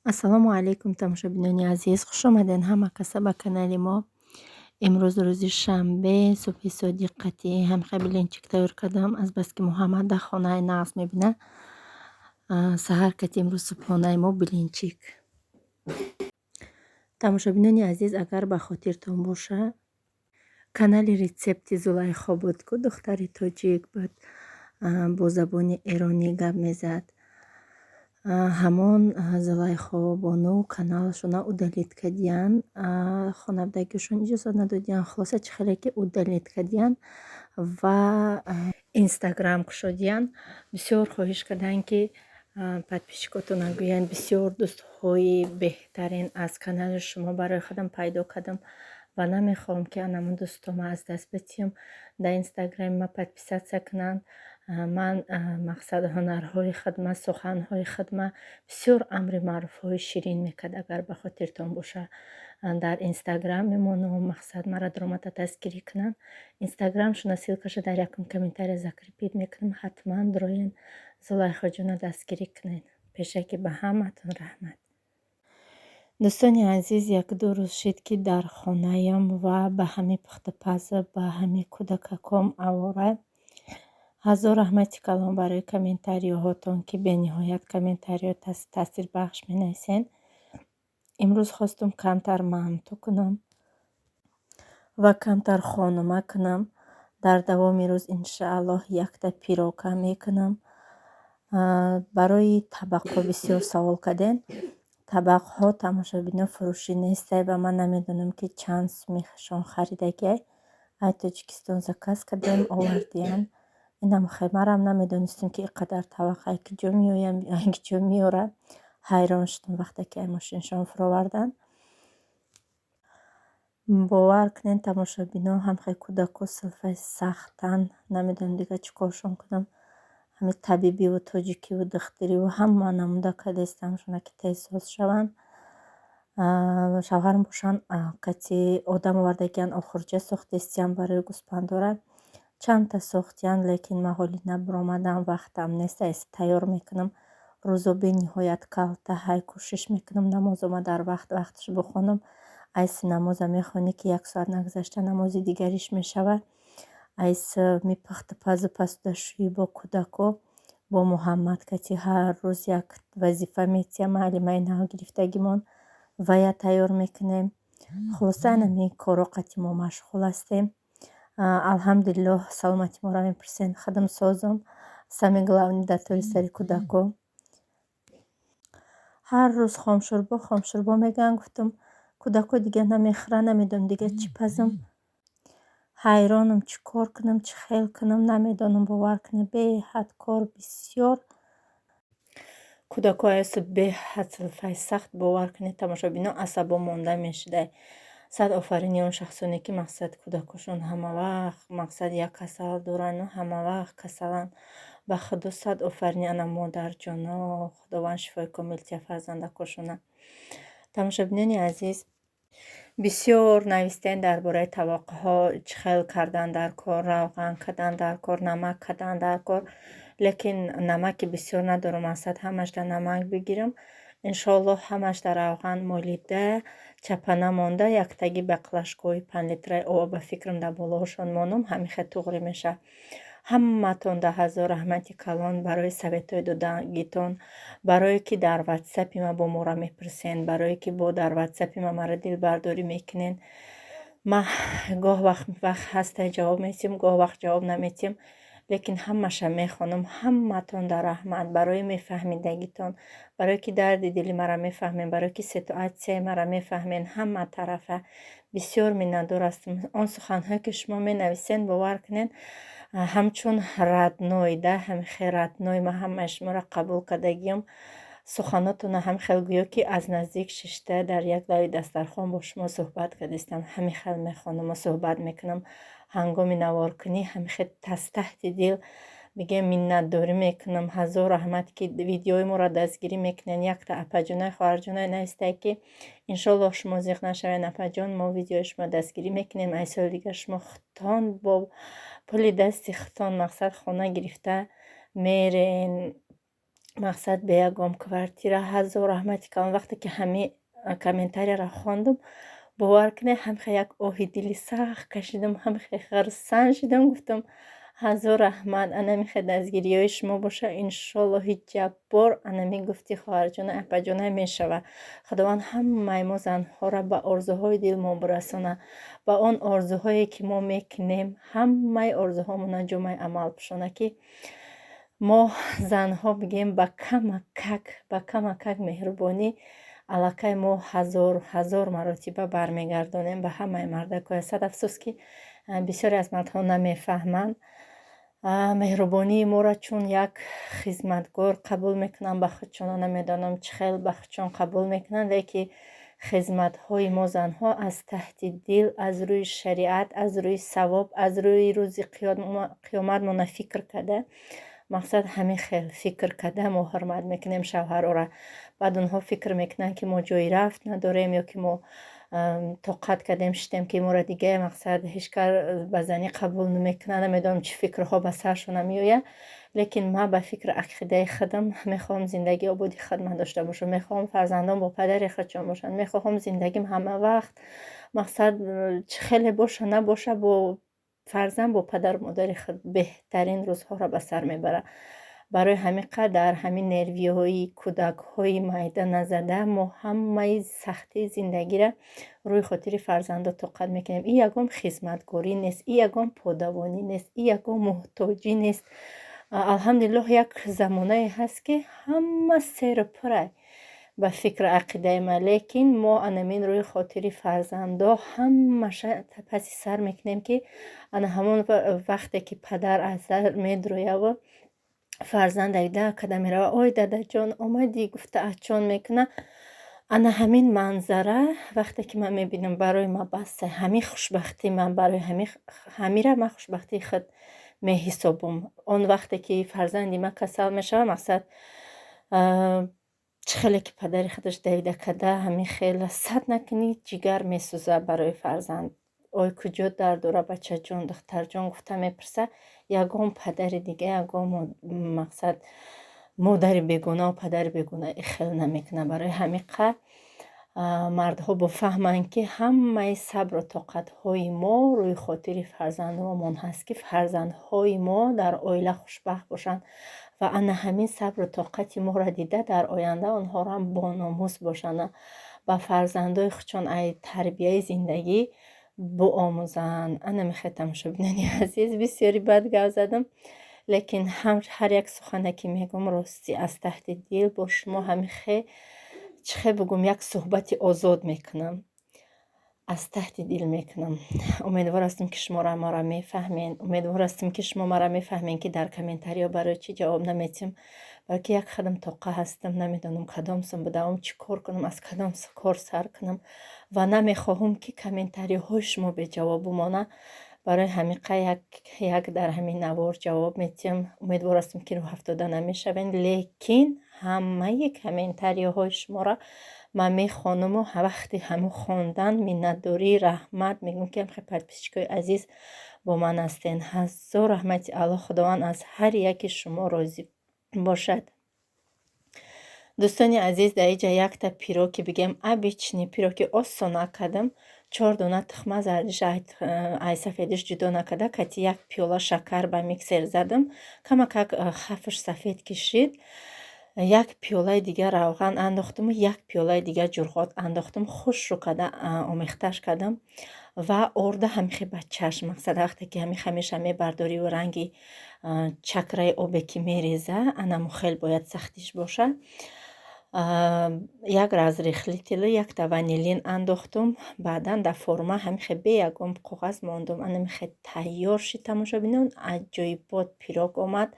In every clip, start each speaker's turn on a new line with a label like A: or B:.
A: Ассалому алайкум, тамошобинони азиз, хушомадед ҳама каса ба канали мо. Имрӯз рӯзи шанбе, субҳи содиқ қатъи ҳамхел блинчик тайёр кардам, азбаски Муҳаммад дар хонаи нағз мебинад. Саҳар кати имрӯз субҳонаи мо блинчик. Тамошобинони азиз, агар ба хотиртон боша, канали рецепти Зулайхо буд ку, духтари тоҷик буд, бо забони эронӣ гап мезад. Ҳамон Зулайхо бону каналашона удалить кардиянд, хонаводагиашон иҷозат надодиянд. Хулоса, чӣ хеле ки удалить кардиянд ва Инстаграм кушодиянд. Бисёр хоҳиш карданд, ки подписчикотона гӯянд: бисёр дӯстҳои беҳтарин аз канали шумо барои худам пайдо кардам ва намехоҳам, ки анамон дӯстома аз даст битиҳам. Дар Инстаграми ма подписаться кунанд. Ман, мақсад, ҳунарҳои худма, суханҳои худма, бисёр амри маъруфҳои ширин мекард, агар ба хотиртон боша. Дар Инстаграм мемонам, мақсад, мара даромада дастгирӣ кунанд. Инстаграмшона ссылкаша дар якум комментария закрепить мекунам, ҳатман дроен, Зулайхоҷона дастгирӣ кунед. Пешакӣ ба ҳаматон раҳмат. Дӯстони азиз, якду рӯз шид, ки дар хонаям ва ба ҳамин пухтупазу, ба ҳамин кӯдакаком авора. Ҳазор раҳмати калон барои комментариҳотон, ки бениҳоят комментариҳо таъсирбахш менависед. Имрӯз хостум камтар манту кунам ва камтар хонума кунам. Дар давоми рӯз, иншааллоҳ, якта пирога мекунам. Барои табақҳо бисёр савол кардем. Табақҳо, тамошобино, фурӯшӣ нестай ва ман намедонам, ки чанд сумишон харидагиай. Ай Тоҷикистон заказ кардем, овардиянд. Инам марам намедонистем, ки ин қадар табақ ай куҷо меоянд, ай куҷо меорад. Ҳайрон шудам, вақте ки ай мошинашон фуроварданд. Бовар кунед, тамошобино, ҳамхел кӯдако силфаи сахтанд, намедонам дигар чӣ коршон кунам. Ҳамин табибиву тоҷикиву духтуриву ҳама намуда кардастамшона, ки тез соз шаванд. Шавҳарам бошанд, кати одам овардагиянд, охурча сохтестиянд барои гӯспандора. Чандта сохтиянд, лекин ман ҳоли набаромадам, вақтам нест, тайёр мекунам. Рӯзо бениҳоят калта ҳай, кӯшиш мекунам намозома дар вақт вақташ бихонам. Айси намоза мехонӣ, ки як соат нагузашта намози дигариш мешавад. Айс мепухту пазу, пасудашӯӣ, бо кӯдако, бо Муҳаммад кати ҳар рӯз як вазифа метиҳам, маълимаи нав гирифтагимон, вая тайёр мекунем. Хулоса, ҳамин корҳо қати мо машғул ҳастем. Алҳамдулиллоҳ, саломатӣ моро мепурсед, худам созам. Самое главное, дар тӯли сари кӯдако. Ҳар рӯз хомшӯрбо, хомшӯрбо мегӯянд, гуфтам, кӯдако дигар намехӯранд, намедонам дигар чӣ пазам. Ҳайронам, чӣ кор кунам, чӣ хел кунам, намедонам, бовар кунед, беҳад кор бисёр. Кӯдако аясу беҳад силфаи сахт, бовар кунед, тамошобино, асабо монда мешудай. Сад офарини он шахсоне, ки, мақсад, кӯдакошон ҳамавақт, мақсад, як касал дорану ҳамавақт касаланд. Ба Худо, сад офарини ана модарҷоно, Худованд шифои комил диҳад фарзандакошона. Тамошобинони азиз, бисёр навистем дар бораи тавоқҳо, чӣ хел кардан дар кор, равған кардан дар кор, намак кардан дар кор, лекин намаки бисёр надорам, мақсад, ҳамашда намак бигирам. Иншоаллоҳ, ҳамашда равған молида, чапана монда, яктаги баклажкаҳои 5 литраи об, ба фикрам, дар болоҳошон монам, ҳамин хел туғрӣ мешавад. Ҳаматон да ҳазор раҳмати калон барои советҳои додагитон, барое ки дар Ватсапи ма бо мора мепурсен, барое ки бо дар Ватсапи ма маро дилбардорӣ мекунен. Ма гоҳ вақт ҳастай, ҷавоб метиҳам, гоҳ вақт ҷавоб наметиҳам, лекин ҳамаша мехонам. Ҳаматон да раҳмат барои мефаҳмидагитон, барое ки дарди дили маро мефаҳмем, барое ки ситуатсияи маро мефаҳмен ҳама тарафа. Бисёр миннатдор ҳастам. Он суханҳое, ки шумо менависен, бовар кунед, ҳамчун родной да, ҳамихел родной ма ҳамаи шуморо қабул кардагиам. Суханотона ҳамихел, гӯё ки аз наздик шишта, дар як лави дастархон бо шумо суҳбат кардистам, ҳамихел мехонаму суҳбат мекунам. Ҳангоми наворкунӣ ҳамихел аз таҳти дил бигем, миннатдорӣ мекунам. Ҳазор раҳмат, ки видеои моро дастгирӣ мекунед. Якта апаҷонай, хоҳарҷонай навистае, ки иншоаллоҳ, шумо зиқ нашавед, апаҷон, мо видеои шумо дастгирӣ мекунем, ай соли дигар шумо худтон бо пули дасти худтон, мақсад, хона гирифта мерен. Мақсад, бе ягон квартира. Ҳазор раҳмати калон. Вақте ки ҳамин комментарияро хондум, бовар кунед, ҳамхе як оҳи дили сахт кашидам, ҳамхе хурсанд шидам. Гуфтам: «Ҳазор раҳмат, анамихе дастгириҳои шумо боша, иншолло, ҳеҷ якбор анами гуфти хоҳарҷона, апаҷона мешава». Худованд ҳамаи мо занҳоро ба орзуҳои дилмон бирасона, ба он орзуҳое, ки мо мекунем, ҳамаи орзуҳомона ҷомаи амал пӯшона, ки мо занҳо бигем, ба камакак меҳрубонӣ аллакай мо ҳазор ҳазор маротиба бармегардонем ба ҳамаи мардакҳоя. Сад афсӯс, ки бисёре аз мардҳо намефаҳманд меҳрубонии моро, чун як хизматгор қабул мекунанд ба худшона. Намедонам, чӣ хел ба худшон қабул мекунанд, леки хизматҳои мо занҳо аз таҳти дил, аз рӯи шариат, аз рӯи савоб, аз рӯи рӯзи қиёматмона фикр карда, мақсад, ҳамин хел фикр карда, мо ҳурмат мекунем шавҳарора. Баъд онҳо фикр мекунанд, ки мо ҷои рафт надорем ё ки мо тоқат кардем, шитем, ки моро дига, мақсад, ҳеҷ кар ба занӣ қабул намекунад. Намедонам, чӣ фикрҳо ба саршона меояд, лекин ман ба фикру ақидаи худам мехоҳам зиндагии ободи худман дошта бошам, мехоҳам фарзандон бо падари худшон бошанд, мехоҳам зиндагим ҳама вақт, мақсад, чӣ хеле боша набоша, бо фарзанд, бо падару модари худ беҳтарин рӯзҳоро ба сар мебарад. Барои ҳамин қадар ҳамин нервиҳои кӯдакҳои майда назада, мо ҳамаи сахтии зиндагиро рӯи хотири фарзандо тоқат мекунем. Ин ягон хизматгорӣ нест, ин ягон подавонӣ нест, ин ягон муҳтоҷӣ нест. Алҳамдулиллоҳ, як замонае ҳаст, ки ҳама серу пурай ба фикру ақидаи ман, лекин мо анамин рӯи хотири фарзандо ҳамаша паси сар мекунем, ки ана ҳамон вақте ки падар аз дар медрояву фарзанд давида када мерава: «Ой, дадаҷон, омадӣ», гуфта ачон мекуна. Ана ҳамин манзара вақте ки ман мебинам, барои ман баста. Ҳамин хушбахтӣ ман барои ҳамира ман хушбахтии худ меҳисобум. Он вақте ки фарзанди ман касал мешавад, мақсад, чӣ хеле ки падари худаш давида када, ҳамин хела сад накунӣ, ҷигар месӯзад барои фарзанд. «Ой, куҷо дард дора, бачаҷон, духтарҷон?» гуфта мепурсад. Ягон падари дига, ягон, мақсад, модари бегонаву падари бегона ин хел намекунад. Барои ҳамин қадр мардҳо бофаҳманд, ки ҳамаи сабру тоқатҳои мо рӯи хотири фарзандонамон ҳаст, ки фарзандҳои мо дар оила хушбахт бошанд ва ана ҳамин сабру тоқати моро дида, дар оянда онҳоро бономус бошанд, ба фарзандои худшон ай тарбияи зиндагӣ биомӯзанд. Ана мехоҳед, тамошобинони азиз, бисёри бад гап задам, лекин ҳар як сухане ки мегӯм, ростӣ, аз таҳти дил бо шумо ҳамихе, чӣ хел бигӯм, як суҳбати озод мекунам, аз таҳти дил мекунам. Умедвор ҳастам, ки шумо маро мефаҳмед. Умедвор ҳастам, ки шумо маро мефаҳмед, ки дар комментариҳо барои чӣ ҷавоб наметиҳам. Барои ки як худам тоқа ҳастам, намедонам, кадом сум бидавам, чӣ кор кунам, аз кадом кор сар кунам ва намехоҳам, ки комментариҳои шумо беҷавоб бимонад. Барои ҳамин қа як як дар ҳамин навор ҷавоб метиҳам. Умедвор ҳастам, ки рӯҳафтода намешавед, лекин ҳамаи комментариҳои шуморо ман мехонаму вақти ҳамун хондан миннатдорӣ, раҳмат мегӯям, ки ҳамхел подписчикои азиз бо ман ҳастен. Ҳазор раҳмати Аллоҳ, Худованд аз ҳар яки шумо розӣ бошад. Дӯстони азиз, дар инҷа якта пирог, ки бигем, обычный пирог, ки осона кардам. Чор дона тухма, зардиша ай сафедиш ҷудо накарда, кати як пиёла шакар ба миксер задам, камакак хафш сафед кишид. Як пиёлаи дигар равған андохтаму як пиёлаи дигар ҷурғот андохтам, хушрӯ карда омехташ кардам ва орда ҳамихе ба чашм, мақсад, вақте ки ҳами хамирша мебардорию ранги чакраи обе ки мереза, анаму хел бояд сахтиш бошад. Як разрыхлитель, якта ванилин андохтум. Баъдан дар форма ҳамихе бе ягон коғаз мондум. Анамихе тайёр шид, тамошобинон, аҷоибот пирог омад,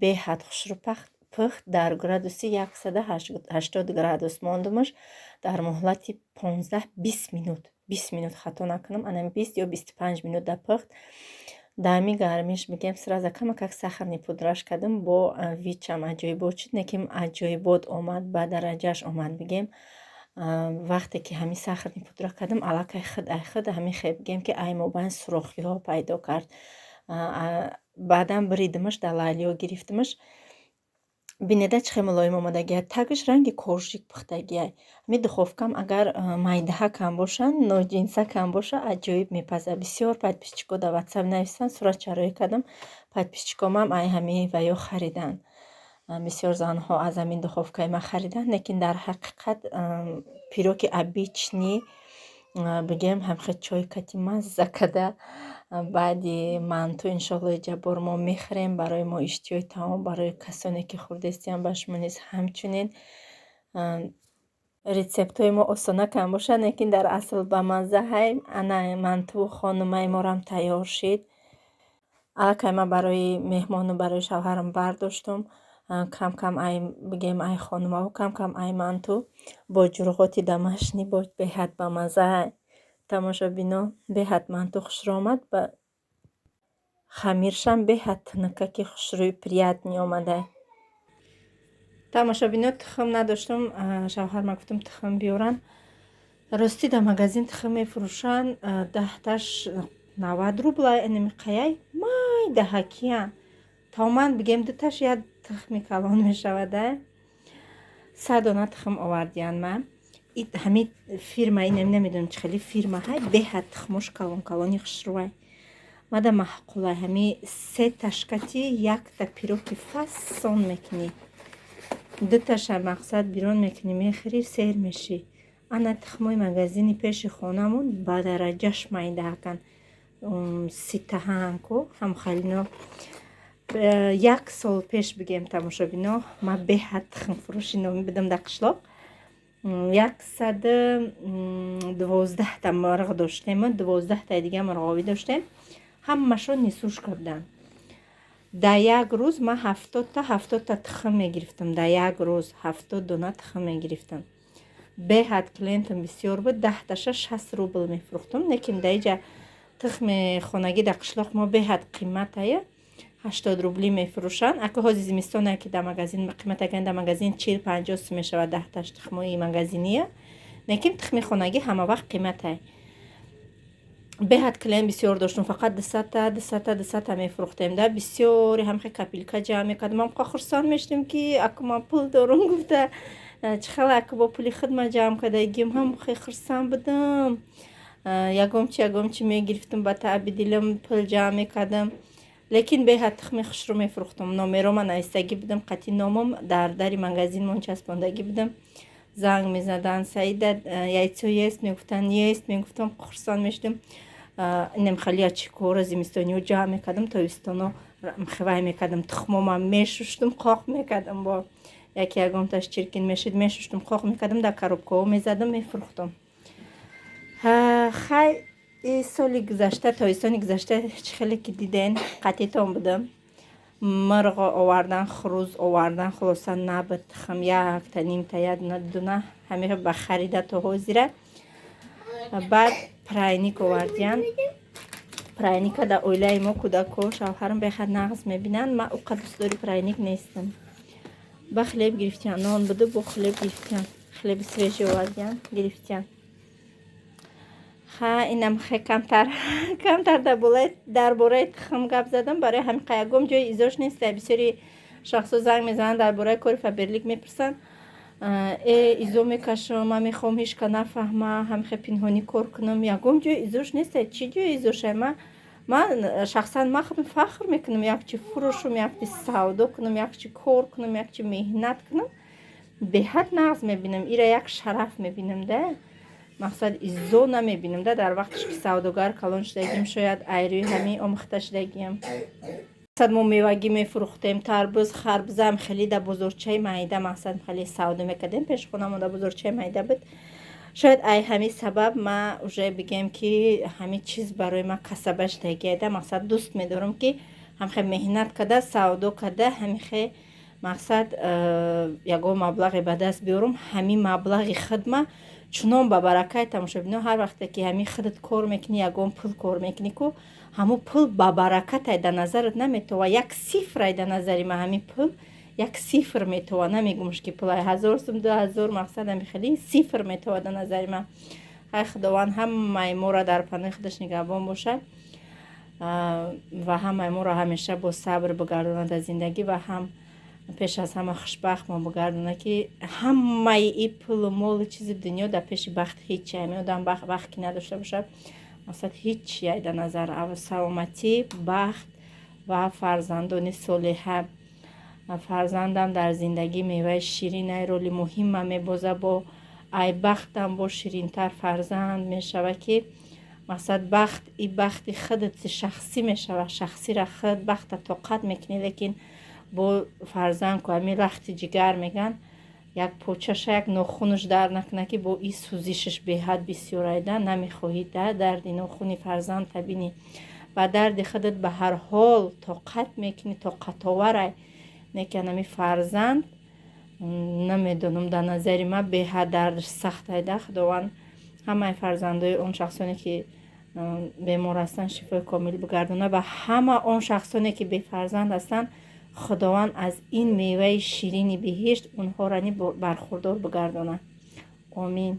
A: беҳад хушрӯ пухт. Дар градуси 180 градус мондумаш дар муҳлати 15-20 минут, 20 минут, хато накунам, анами 20 ё 25 минут да пухт. Дар ҳамин гармиш, мегӯям, сразу камакак сахарный пудраш кардам, бо вичам аҷоибот шуд, не ки аҷоибот омад, ба дараҷааш омад, бигем. Вақте ки ҳамин сахарный пудра кардам, аллакай худ ай худ ҳамин хел, бигем, ки ай мобайн сурохиҳо пайдо кард. Баъдан биридимаш, дар лайлиҳо гирифтимаш. Бинеда, чӣ хел мулоим омадагиай, тагаш ранги коржик пухтагиай. Ҳамин духовкам агар майдаҳакам бошанд, ноҷинсакам боша, аҷоиб мепазад. Бисёр подписчико дар Ватсап нависанд, суратчароӣ кардам. Подписчикомам ай ҳамин ва ё хариданд. Бисёр занҳо аз ҳамин духовкаи ман хариданд, лекин дар ҳақиқат пироги обычный бигем, ҳамхел чой кати мазза када. Баъди манту, иншоаллоҳи ҷаббор, мо мехӯрем. Барои мо иштиҳои таом, барои касоне ки хӯрдестиям, ба шумо низ ҳамчунин. Рецептҳои мо осонакам бошад, лекин дар асл бамаззаҳай. Ана, манту хонумаи морам тайёр шид. Аллакай ман барои меҳмону барои шавҳарам бардоштум. Кам кам ай бигем, ай хонумаву кам кам ай манту бо ҷурғоти домашний, бо беҳад бамаззаҳай. Тамошобино, беҳад манту хушрӯ омад, ба хамиршам беҳад тунукаки хушрӯи, приятный омадай. Тамошобино, тухм надоштум. Шавҳарма гуфтум, тухм биёранд. Ростӣ, дар магазин тухм мефурӯшанд, 10таш 90 рубла. Инами қаяй майдаҳакиян. Тамоман бигем, дуташ як тухми калон мешавад. 100 дона тухм овардиян. Ман ҳамин фирма инам намедонам, чӣ хели фирма ҳай, беҳад тухмош калон калони хушрӯай. Мада маъқулай. Ҳами се ташкати якта пироги фасон мекунӣ, дуташа мақсад бирон мекунӣ, мехӯрӣ, сер мешӣ. Ана, тухмои магазини пеши хонамон ба дараҷаш майдаҳакан, ситаҳаан ку ҳамхалино. Як сол пеш бигем, тамошобино, ман беҳад тухмфурӯши номӣ будам дар қишлоқ. 112та мурғ доштему 12таи дига мурғовӣ доштем. Ҳамашон несушка буданд. Дар як рӯз ман 70та 70та тухм мегирифтам. Дар як рӯз 70 дона тухм мегирифтам. Беҳад клиентам бисёр буд. 10таша 60 рубл мефурӯхтам. Лекин дар иҷа тухми хонагӣ дар қишлоқ мо беҳад қиматая, 80 рублӣ мефурӯшанд. Ака, ҳози зимистона ки дар магазин қимат аган, дар магазин 40-50 сум мешавад 10таш тухмои магазиния, лекин тухми хонагӣ ҳама вақт қиматай. Беҳад клиент бисёр доштум. Фақат 200та, 200та, 200та мефурӯхтем. Да бисёре ҳамхе копилка ҷамъ мекардам. Ман хурсанд мешудем, ки аку ман пул дорум гуфта, чӣ хела аку бо пули худ ман ҷамъ кардагим. Ҳам хе хурсанд будам. Ягом чи, ягом чи мегирифтам, ба таъби дилам пул ҷамъ мекардам. Лекин беҳад тухми хушрӯ мефурӯхтам. Номерома навистагӣ будам, қатъи номам дар дари магазинмон часпондагӣ будам. Занг мезаданд: «Саида, яйцо есть?» Мегуфтанд: «Есть», мегуфтам. Хурсанд мешудем. Инам хеле чӣ кора зимистониҳо ҷамъ мекардам, тобистоно хивай мекардам. Тухмома мешуштум, қоқ мекардам, бо яке ягонташ чиркин мешуд, мешуштум, қоқ мекардам, дар коробкаҳо мезадам, мефурӯхтам. Хай, соли гузашта, тобистони гузашта, чӣ хеле ки диден, қатитон будам. Мурғ овардан, хурӯз овардан, хулоса, набуд тухм. Якта, нимта, як дуна ҳамеша ба харида то ҳозира. Баъд пряник овардиян. Пряника дар оилаи мо кӯдако, шавҳарам беҳад нағз мебинанд. Ман уқа дӯстдори пряник нестам. Ба хлеб гирифтиян, нон буду, бо хлеб гирифтиян, хлеби свежий овардиян, гирифтиян. Ха, инам хе камтар камтар дар бораи тухм гап задам. Барои ҳамин ягон ҷои изош нест. Бисёри шахсо занг мезананд, дар бораи кори Фаберлик мепурсанд. Изо мекашам, ман мехоҳам ҳечка нафаҳма, ҳамихе пинҳонӣ кор кунам. Ягон ҷои изош нест. Чӣ ҷои изошай? Ман шахсан ман худам фахр мекунам, як чи фурӯшум, як чи савдо кунам, як чи кор кунам, як чи меҳнат кунам. Беҳад нағз мебинам, ира як шараф мебинам да, мақсад изо намебинам да. Дар вақташ ки савдогар калон шудагим, шояд айрӯи ҳамин омӯхта шудагиам. Мақсад, мо мевагӣ мефурӯхтем, тарбуз, харбузаам хеле дар бозорчаи майда, мақсад, хеле савдо мекардем. Пеши хонамон дар бозорчаи майда буд. Шояд ай ҳамин сабаб ма уже бигем, ки ҳамин чиз барои ман касаба шудагиада. Мақсад, дӯст медорам, ки ҳамхе меҳнат карда, савдо карда, ҳамихе, мақсад, ягон маблағе ба даст биёрам. Ҳамин маблағи худма чунон ба баракай. Тамошобино, ҳар вақте ки ҳамин худат кор мекунӣ, ягон пул кор мекунӣ ку, ҳамун пул ба баракатай дар назарат наметова, як сифрай. Дар назари ман ҳамин пул як сифр метова. Намегумш, ки пулай 1000 сум, 2000, мақсад, ҳами хеле сифр метова дар назари ман. Ҳай, Худованд ҳамаи моро дар паноҳи худаш нигаҳбон бошад ва ҳамаи моро ҳамеша бо сабр бигардонад дар зиндагӣ ва ҳам Пеш аз ҳама хушбахт мо бигардона, ки ҳамаи и пулу молу чизи дунё дар пеши бахт ҳечи. Ами одам бахт ки надошта бошад, мақсад ҳичи ай. Дар назар саломатӣ, бахт ва фарзандони солиҳа. Фарзандам дар зиндагӣ меваи ширин ай, роли муҳима мебозад. Бо ай бахтам бо ширинтар фарзанд мешавад, ки мақсад бахт и бахти худат шахсӣ мешавад. Шахсира худ бахта тоқат мекунӣ, лекин бо фарзанд ку ами лахти ҷигар мегӯянд, як почаша, як нохунаш дард накунад, ки бо и сӯзишаш беҳад бисёр айда. Намехоҳӣ да дарди нохуни фарзандта бинӣ. Ба дарди худат ба ҳар ҳол тоқат мекунӣ, тоқатоварай, лекин ами фарзанд, намедонам, дар назари ман беҳад дардаш сахт айда. Худованд ҳамаи фарзандои он шахсоне, ки бемор ҳастанд, шифои комил бигардонад ва ҳама он шахсоне, ки бефарзанд ҳастанд, Худованд аз ин меваи ширини биҳишт онҳоро бархурдор бигардонад. Омин.